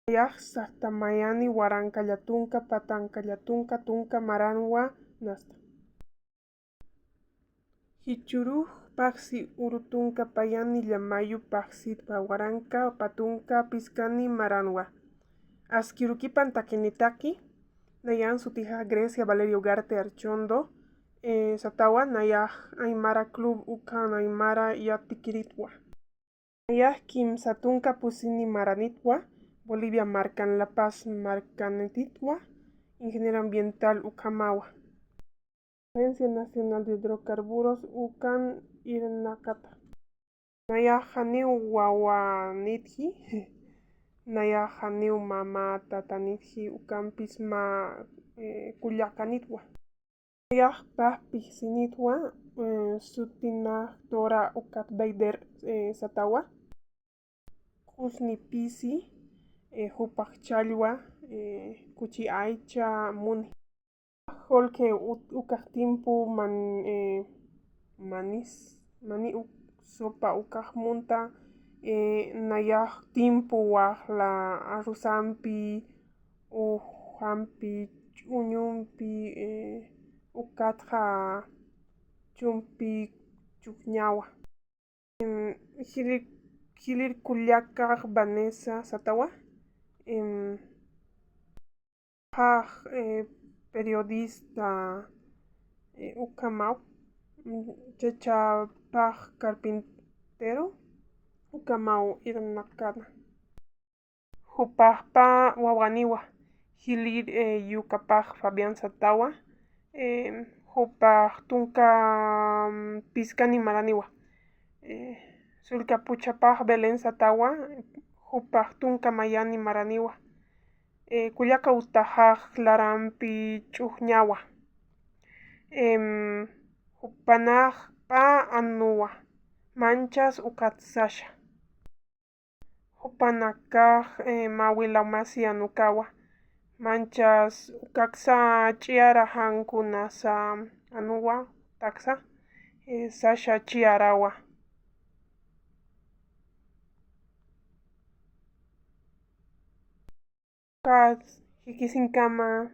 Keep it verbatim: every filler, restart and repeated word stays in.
Nayax sasta mayani waranka llatunka, patanka llatunka, tunka maranwa, nasta. Jichhürux paxsi uru tunka payani llamayu paxsitwa waranka, patunka, piskani maranwa. Askirukipan takinitaki, nayan sutixa Grecia Valerio Ugarte Archondo, eh, satawa, nayax Aymara Club ukan Aymara yatikiritwa. Nayax kimsa tunka pusini maranitwa, Bolivia markan La Paz markanitwa, ingeniero ambiental ukhamawa. Agencia Nacional de Hidrocarburos ukan irnaqata. Nayax janiw wawanitji, nayax janiw mama tatanitji, ukampis mä, eh, kullakanitwa. Nayax pä pijsinitwa, eh, sutinax Dora ukat Beider, eh, satawa. Q'usni pisi, eh, jupax challwa, eh, kuchi aycha muni. Jorge u-, ukax timpu man, eh, manis, mani uk sopa ukax munta, eh, nayax timpu waxla arrozampi, ujampi, ch'uñumpi, eh, ukatxa chumpi chukñawa. Em, jilïr, jilïr kullakax Vanessa satawa, em, pax, eh, periodista, eh, ukhamaw, mm, chachapax carpintero, ukhamaw irnaqana. Jupax pä wawaniwa, jilïr, eh, yukapax Fabián satawa, eh, jupax tunka, mm, piskani maraniwa, eh, sullka puchapax Belén satawa, jupax tunka mayani maraniwa, eh, kullaka utaxax larampi ch'uxñawa, em, jupanax pä anuwa, manchas ukat sasha. Jupanakax, eh, mä wilawmasi anukawa, manchas ukaksa ch'iyara jan kunasa anuwa, utaksa, eh, sasha ch'iyarawa. Ukat jikisinkama.